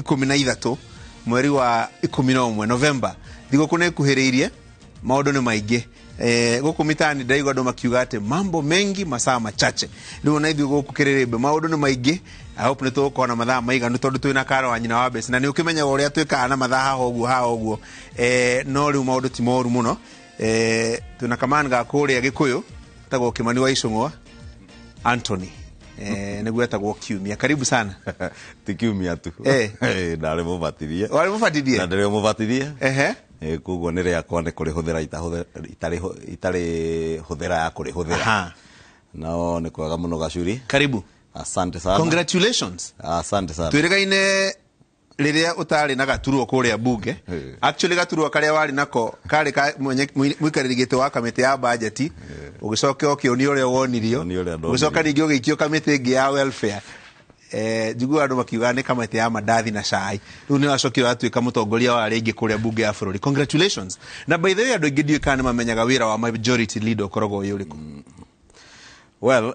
13 mweri wa 11, November. Thigũkũ nĩ ĩkuhĩrĩirie, maũndũ nĩ maingĩ. Gũkũ mitaani ndaigua andũ makiuga atĩ mambo mengi masaa machache. Rĩu ona ithuĩ gũkũ Kĩrĩrĩmbĩ maũndũ nĩ maingĩ. I hope nĩ tũgũkorwo na mathaa maiganu tondũ twĩna Karo wa nyina wa Besi, na nĩ ũkĩmenyaga ũrĩa twĩkaga na mathaa haha ũguo haha ũguo. No rĩu maũndũ ti moru mũno. Twĩna kaman ga kũrĩa Gĩkũyũ etagwo Kĩmani wa Icũng'wa Anthony, nĩguo etagwo Kiumia. Karibu sana. Ti Kiumia tu. Ndarĩ mũbatithie. Warĩ mũbatithie? Na ndĩrĩ mũbatithie. Koguo nĩ rĩakwa nĩ kũrĩhũthĩra itarĩ hũthĩra ya kũrĩhũthĩra. No nĩ kwega mũno, Gacuri. Karibu. Asante sana. Congratulations. Asante sana. Twĩrĩgaine rĩrĩa ũtarĩ na gaturwa kũrĩa bunge. Actually, gaturwa karĩa warĩ nako karĩ ka mũikarĩri gĩtĩ wa kamĩtĩ ya bajeti, ũgĩcoka ũkĩonio ũrĩa wonirio. Wonio ũrĩa ndonirio. Ũgĩcoka ningĩ ũgĩikio kamĩtĩ ĩngĩ ya welfare. Njiguaga andũ makiuga nĩ kamĩtĩ ya mandathi na cai. Rĩu nĩ wacokire watuĩka mũtongoria wa arĩa aingĩ kũrĩa bunge ya bũrũri. Congratulations. Na by the way, andũ aingĩ ndiũĩ kana nĩ mamenyaga wĩra wa majority leader ũkoragwo wĩ ũrĩkũ. Well,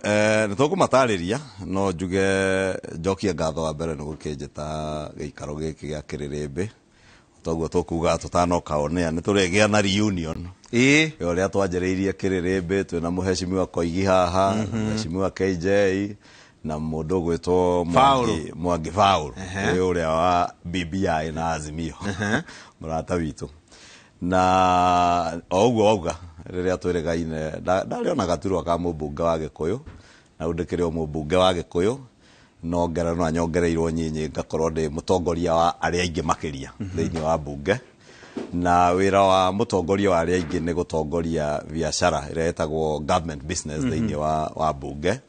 nĩ tũkũmatarĩria, no njuge njokie ngatho wa mbere nĩ gũkĩnjĩta gĩikaro gĩkĩ gĩa Kĩrĩrĩmbĩ. Toguo tũkuga tũtanoka onea nĩ tũrĩgĩa na reunion ya ũrĩa twanjĩrĩirie Kĩrĩrĩmbĩ twĩna mũhecimiwa Koigi haha, mũhecimiwa KJ na mũndũ ũgwĩtwo Mwangi, Mwangi Paul, ũyũ ũrĩa wa BBI na Azimio, mũrata witũ. Na o ũguo wauga, rĩrĩa twĩrĩgaine ndarĩ ona gaturwa ka mũmbunge wa Gĩkũyũ, na rĩu ndĩkĩrĩ o mũmbunge wa Gĩkũyũ, no ngerenwa nyongereirwo nyinyi ngakorwo ndĩ mũtongoria wa arĩa aingĩ makĩria thĩinĩ wa mbunge. Na wĩra wa mũtongoria wa arĩa aingĩ nĩ gũtongoria biacara ĩrĩa ĩtagwo government business thĩinĩ wa mbunge,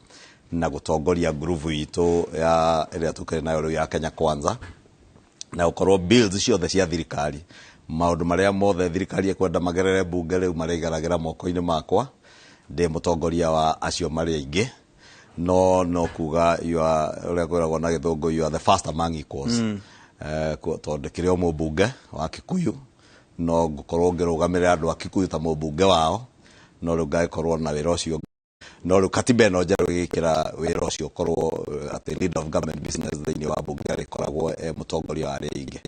na gũtongoria ngurubu itũ ya ĩrĩa tũkĩrĩ nayo rĩu ya Kenya Kwanza, na gũkorwo bills ciothe cia thirikari, maũndũ marĩa mothe thirikari ĩkwenda magerere mbunge, rĩu marĩgeragĩra moko-inĩ makwa ndĩ mũtongoria wa acio marĩ aingĩ. No kuga you are, ũrĩa kwĩragwo na Gĩthũngũ, you are the first among equals. Tondũ ndĩkĩrĩ o mũmbunge wa Kikuyu, no ngũkorwo ngĩrũgamĩrĩra andũ a Kikuyu ta mũmbunge wao, no rĩu ngagĩkorwo na wĩra ũcio. No rĩu katiba ĩno njerũ ĩgĩkĩra wĩra ũcio ũkorwo atĩ leader of government business thĩinĩ wa mbunge arĩkoragwo e mũtongoria wa arĩa aingĩ.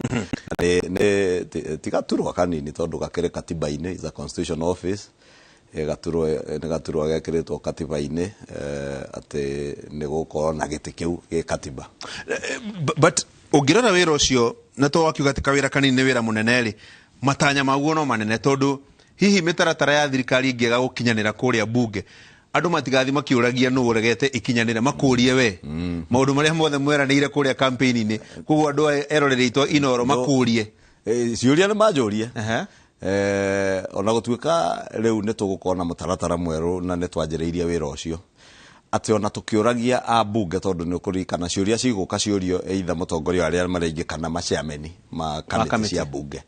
Na nĩ ti gaturwa kanini, tondũ gakĩrĩ katiba-inĩ, is a constitutional office. Gaturwa nĩ gaturwa gekĩrĩtwo katiba-inĩ, atĩ nĩ gũkorwo na gĩtĩ kĩu gĩ katiba. But ũngĩrora wĩra ũcio, na to wakiuga atĩ kawĩra kanini nĩ wĩra mũnene rĩ, matanya maguo no manene, tondũ hihi mĩtaratara ya thirikari ĩngĩaga gũkinyanĩra kũrĩa bunge, andũ matigathi makĩũragia nũ ũregete ikinyanĩre, makũrie we maũndũ marĩa mothe mweranĩire kũrĩa campaign-inĩ. Koguo andũ aya eroreri aitũ Inooro makũrie. Ciũria nĩ manjũrie. Ona gũtuĩka rĩu nĩ tũgũkorwo na mũtaratara mwerũ na nĩ twanjĩrĩirie wĩra ũcio, atĩ ona tũkĩũragia ambunge, tondũ nĩ ũkũririkana ciũria cigũka ciũrio either mũtongoria wa arĩa marĩ aingĩ kana machairman ma kamĩtĩ kamĩtĩ cia mbunge,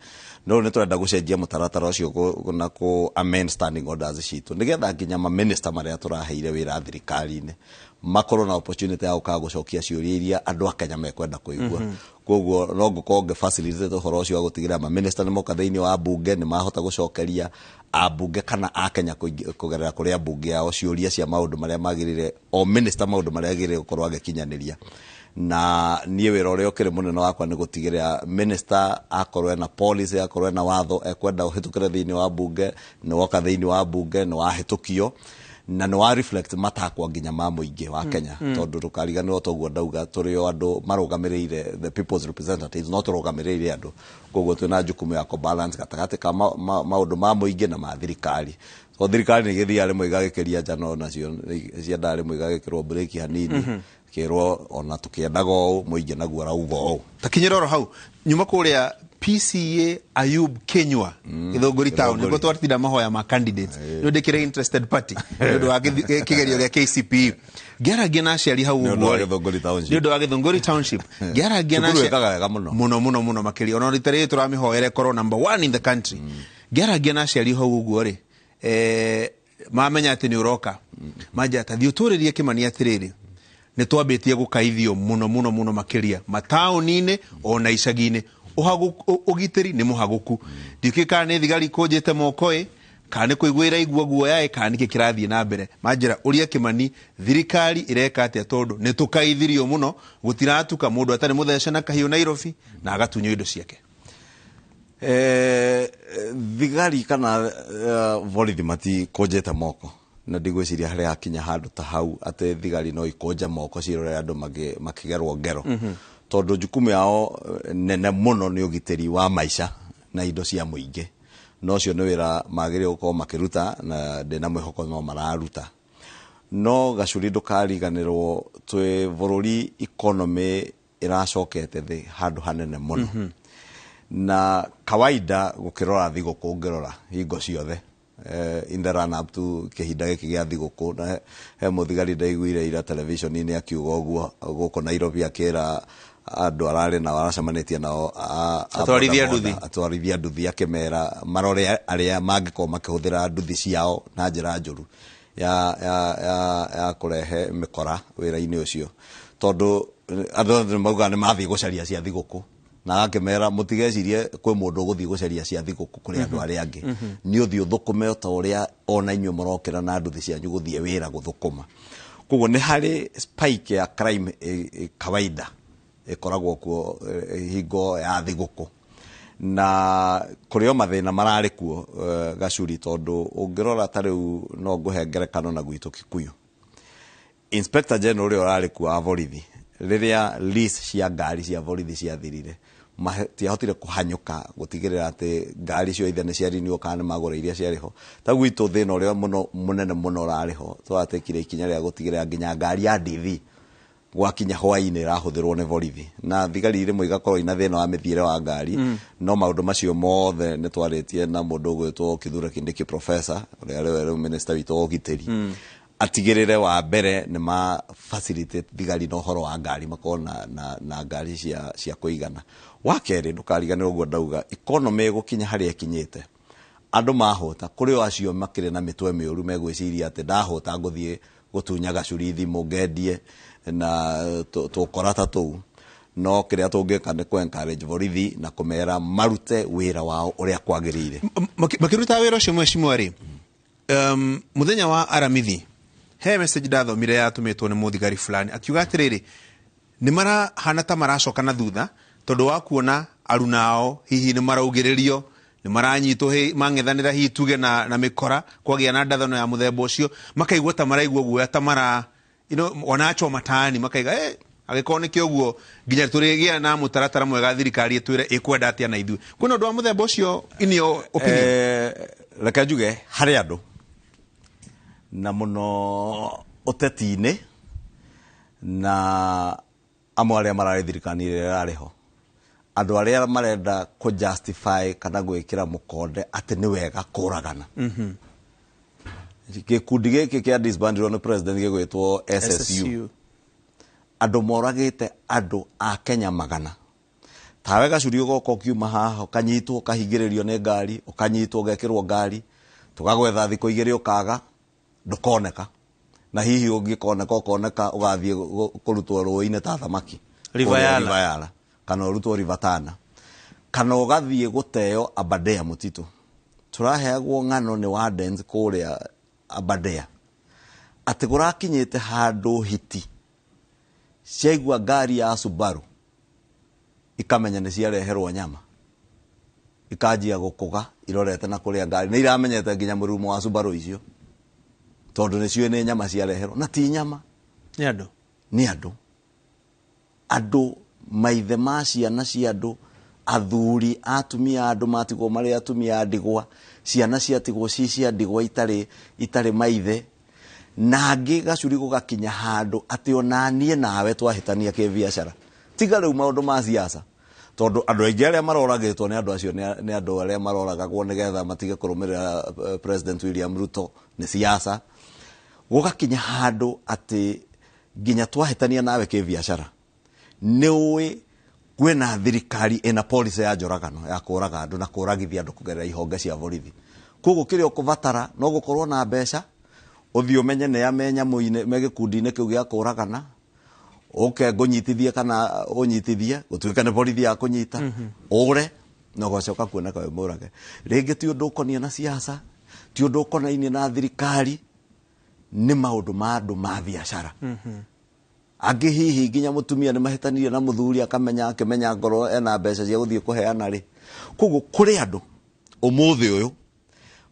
no rĩu nĩ tũrenda gũcenjia mũtaratara ũcio na kũ amend standing orders citũ, nĩgetha nginya maminista marĩa tũraheire wĩra thirikari-inĩ makorwo na opportunity ya gũkaga gũcokia ciũria iria andũ a Kenya mekwenda kũigua. Koguo no ngũkorwo ngĩ facilitate ũhoro ũcio wa gũtigĩrĩra maminista nĩ moka thĩinĩ wa mbunge, nĩ mahota gũcokeria ambunge kana a Kenya kũgerera kũrĩ ambunge ao ciũria cia maũndũ marĩa magĩrĩire, o minister maũndũ marĩa agĩrĩire gũkorwo agĩkinyanĩria. Na niĩ wĩra ũrĩa ũkĩrĩ mũnene wakwa nĩ gũtigĩrĩra minister akorwo ena policy, akorwo ena watho ekwenda ũhĩtũkĩre thĩinĩ wa mbunge, nĩ woka thĩinĩ wa mbunge, nĩ wahĩtũkio na nĩ wa reflect matakwa nginya ma mũingĩ wa Kenya. Tondũ ndũkariganĩrwo, toguo ndauga, tũrĩ o andũ marũgamĩrĩire the people's representatives, no tũrũgamĩrĩire andũ, koguo twĩna jukumu ya kũ balance gatagatĩ ka maũndũ ma mũingĩ na ma thirikari. So thirikari nĩ ĩgĩthiaga rĩmwe ĩgagĩkĩria njano, nacio ciendaga rĩmwe igagĩkĩrwo breki hanini, kĩrwo ona tũkĩendaga ũũ, mũingĩ naguo ũrauga ũũ. Takinyĩra oro hau nyuma kũrĩa PCA Ayub Kenywa, Gĩthũngũri town, nĩguo twatinda mahoya ma candidates, nĩ ndĩkĩrĩ interested party nĩ ũndũ wa kĩgerio gĩa KCPE. Ngĩarangia na aciari hau Nĩ ũndũ ũguo wa rĩ, Gĩthũngũri Township. Nĩ ũndũ wa Gĩthũngũri Township, ngĩarangia na Cukuru ĩkaga wega mũno. Mũno mũno mũno makĩria, ona rita rĩrĩ tũramĩhoera ĩkorwo number one in the country. Ngĩarangia na aciari hau ũguo rĩ, mamenya atĩ nĩ ũroka, manja ta thiĩ ũtũrĩrie Kĩmani atĩrĩrĩ, nĩ twambĩtie gũkaithio mũno mũno mũno makĩria mataũni-inĩ ona icagi-inĩ. Ũgitĩri nĩ mũhagũku, ndiũkĩ kana nĩ thigari ikũnjĩte moko ĩ. Kana nĩ kũigua ĩraigua guoya ĩ, kana nĩkĩ kĩrathiĩ na mbere? Manjĩra ũria Kĩmani, thirikari ĩreka atĩa? Tondũ nĩ tũkaithirio mũno, gũtiratuka mũndũ atarĩ mũthece na kahiũ Nairobi na agatunywo indo ciake. Thigari kana borithi matikũnjĩte moko, na ndigwĩciria harĩa hakinya handũ ta hau atĩ thigari no ikũnje moko cirore andũ makĩgerwo ngero, tondũ jukumu yao nene mũno nĩ ũgitĩri wa maica na indo cia mũingĩ, na ũcio nĩ wĩra magĩrĩirwo gũkorwo makĩruta, na ndĩna mwĩhoko no mararuta. No Gacuri, ndũkariganĩrwo twĩ bũrũri economy ĩracokete thĩ handũ hanene mũno, na kawaida gũkĩrora thigũkũ, ũngĩrora hingo ciothe in the run up to kĩhinda gĩkĩ gĩa thigũkũ, na he mũthigari ndaiguire ira television-inĩ akiuga ũguo gũkũ Nairobi, akĩra andũ ararĩ nao, aracemanĩtie nao a Atwarithia boda boda, nduthi. Atwarithia nduthi, akĩmera marore arĩa mangĩkorwo makĩhũthĩra nduthi ciao na njĩra njũru ya kũrehe mĩkora wĩra-inĩ ũcio, tondũ andũ othe maugaga nĩ mathiĩ gũcaria cia thigũkũ, na agakĩmera mũtigecirie kwĩ mũndũ ũgũthiĩ gũcaria cia thigũkũ kũrĩ andũ arĩa angĩ, nĩ ũthiĩ ũthũkũme o ta ũrĩa ona inyuĩ mũrokĩra na nduthi cianyu gũthiĩ wĩra gũthũkũma. Koguo nĩ harĩ spike ya crime kawaida ĩkoragwo kuo hingo ya thigũkũ, na kũrĩ o mathĩna mararĩ kuo, Gacuri, tondũ ũngĩrora ta rĩu no ngũhe ngerekano na gwitũ Kikuyu, Inspector General ũrĩa ũrarĩ kuo wa borithi, rĩrĩa lease cia ngari cia borithi ciathirire, matiahotire kũhanyũka gũtigĩrĩra atĩ ngari cio ithe nĩ ciarinio kana nĩ magũra iria ciarĩ ho. Ta gwitũ thĩna ũrĩa mũno mũnene mũno ũrarĩ ho, tũratekire ikinya rĩa gũtigĩrĩra nginya ngari ya DV gwakinya hwaĩ-inĩ ĩrahũthĩrwo nĩ borithi, na thigari rĩmwe igakorwo ina thĩna wa mĩthiĩre wa ngari. No maũndũ macio mothe nĩ twarĩtie na mũndũ ũgwĩtwo Kithure Kindiki, professor ũrĩa rĩu minister witũ wa ũgitĩri, atigĩrĩre wa mbere nĩ ma facilitate thigari na ũhoro wa ngari, makorwo na ngari cia kũigana. Wa kerĩ, ndũkariganĩrwo ũguo ndauga, economy ĩgũkinya harĩa ĩkinyĩte, andũ mahũta, kũrĩ o acio makĩrĩ na mĩtwe mĩũru megwĩciria atĩ ndahũta ngũthiĩ gũtunya Gacuri thimũ ngendie na tũkora ta tũu. No kĩrĩa tũngĩka nĩ kũ encourage borithi na kũmera marute wĩra wao ũrĩa kwagĩrĩire. Makĩruta wĩra ũcio, mheshimiwa rĩ, mũthenya wa Aramithi he message ndathomire yatũmĩtwo nĩ mũthigari fulani, akiuga atĩrĩrĩ, nĩ marahana ta maracoka na thutha tondũ wa kuona arunao hihi nĩ maraugĩrĩrio, nĩ maranyitwo, mang'ethanĩra hihi tuge na mĩkora, kwagĩa na ndathano ya mũthemba ũcio, makaigua ta maraigua guoya, ta mara wanachwo matani, makaiga angĩkorwo nĩ kĩoguo nginya tũrĩgĩa na mũtaratara mwega, thirikari ĩtwĩre ĩkwenda atĩa na ithuĩ. Kwĩna ũndũ wa mũthemba ũcio in your opinion? Reke njuge harĩ andũ na mũno ũteti-inĩ na amwe arĩa mararĩ thirikari ĩrĩa ĩrarĩ ho, andũ arĩa marenda kũ justify kana gwĩkĩra mũkonde atĩ nĩ wega kũragana. Gĩkundi gĩkĩ kĩa disbandirwo nĩ president gĩgwĩtwo SSU, SSU. Andũ moragĩte andũ a Kenya magana. Tawe Gacuri, ũgoka ũkiuma haha ũkanyitwo, ũkahingĩrĩrio nĩ ngari, ũkanyitwo, ũgekĩrwo ngari, tũgagwetha thikũ 2 ũkaga, ndũkoneka, na hihi ũngĩkoneka ũkoneka ũgathiĩ kũrutwo rũĩ-inĩ ta thamaki. River Yala. River Yala, kana ũrutwo River Tana, kana ũgathiĩ gũteo Aberdare mũtitũ. Tũraheagwo ng'ano nĩ wardens kũrĩa Aberdare atĩ kũrakinyĩte handũ hiti ciaigua ngari ya Subaru ikamenya nĩ ciareherwo nyama, ikanjia gũkũga irorete na kũrĩa ngari, nĩ iramenyete nginya mũrurumo wa Subaru icio, tondũ nĩ ciũĩ nĩ nyama ciareherwo, na ti nyama. Nĩ andũ. Nĩ andũ, andũ maithe ma ciana cia andũ, athuri, atumia, andũ matigwo marĩ atumia a ndigwa, ciana ciatigwo ci cia ndigwa itarĩ maithe. Na angĩ, Gacuri, gũgakinya handũ atĩ ona niĩ nawe twahĩtania kĩbiacara, tiga rĩu maũndũ ma siasa, tondũ andũ aingĩ arĩa maroragĩtwo nĩ andũ acio nĩ andũ arĩa maroragagwo nĩgetha matige kũrũmĩrĩra President William Ruto nĩ siasa. Gũgakinya handũ atĩ nginya twahĩtania nawe kĩbiacara, nĩ ũĩ kwĩna thirikari ĩna policy ya njũragano, ya kũraga andũ na kũragithia andũ kũgerera ihonge cia borithi. Koguo kĩrĩa ũkũbatara no gũkorwo na mbeca, ũthiĩ ũmenye nĩa me nyamũ-inĩ, me gĩkundi-inĩ kĩu gĩa kũragana, ũke ngũnyitithie kana ũnyitithie, gũtuĩke nĩ borithi ya kũnyita, ũre na ũgacoka kuoneka wĩ mũrage. Rĩngĩ ti ũndũ ũkoniĩ na siasa. Ti ũndũ ũkonainie na thirikari, nĩ maũndũ ma andũ ma biacara. Angĩ hihi nginya mũtumia nĩ mahĩtanirie na mũthuri, akamenya akĩmenya ngoro ena mbeca cia gũthiĩ kũheana rĩ. Koguo kũrĩ andũ ũmũthĩ ũyũ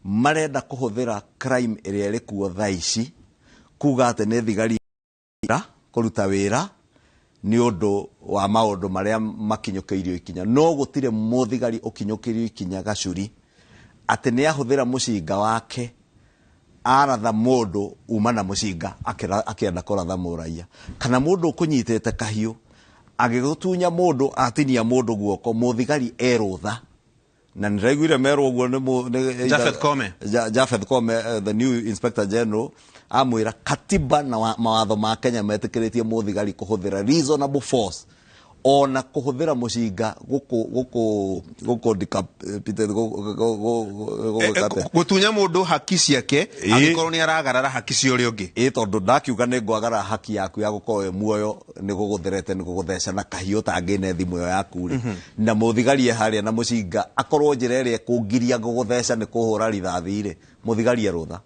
marenda kũhũthĩra crime ĩrĩa ĩrĩ kuo thaa ici kuga atĩ nĩ thigari kũruta wĩra nĩ ũndũ wa maũndũ marĩa makinyũkĩirio ikinya. No gũtirĩ mũthigari ũkinyũkĩirio ikinya gacuri atĩ nĩ ahũthĩra mũcinga wake aratha mũndũ uma na mũcinga akĩenda kũratha mũraia, kana mũndũ ũkũnyitĩte kahiũ agĩgũtunya mũndũ atinia mũndũ guoko, mũthigari erũtha. Na nĩraiguire merwo ũguo nĩ Japheth Koome. Japheth Koome, the new inspector general, amwĩra katiba na mawatho ma Kenya metĩkĩrĩtie mũthigari kũhũthĩra reasonable force, ona kũhũthĩra mũcinga gũkũ gũkũ gũkũ decapitate gũgwĩka atĩa? Gũtunya mũndũ haki ciake angĩkorwo nĩ aragarara haki cia ũrĩa ũngĩ. Ĩ, tondũ ndakiuga nĩ ngwagara haki yaku ya gũkorwo wĩ muoyo, nĩ gũgũtherete, nĩ gũgũtheca na kahiũ tangĩne thimũ ĩyo yaku rĩ, na mũthigari e harĩa na mũcinga, akorwo njĩra ĩrĩa ĩkũngiria ngũgũtheca nĩ kũhũra rithathi rĩ, mũthigari erũtha.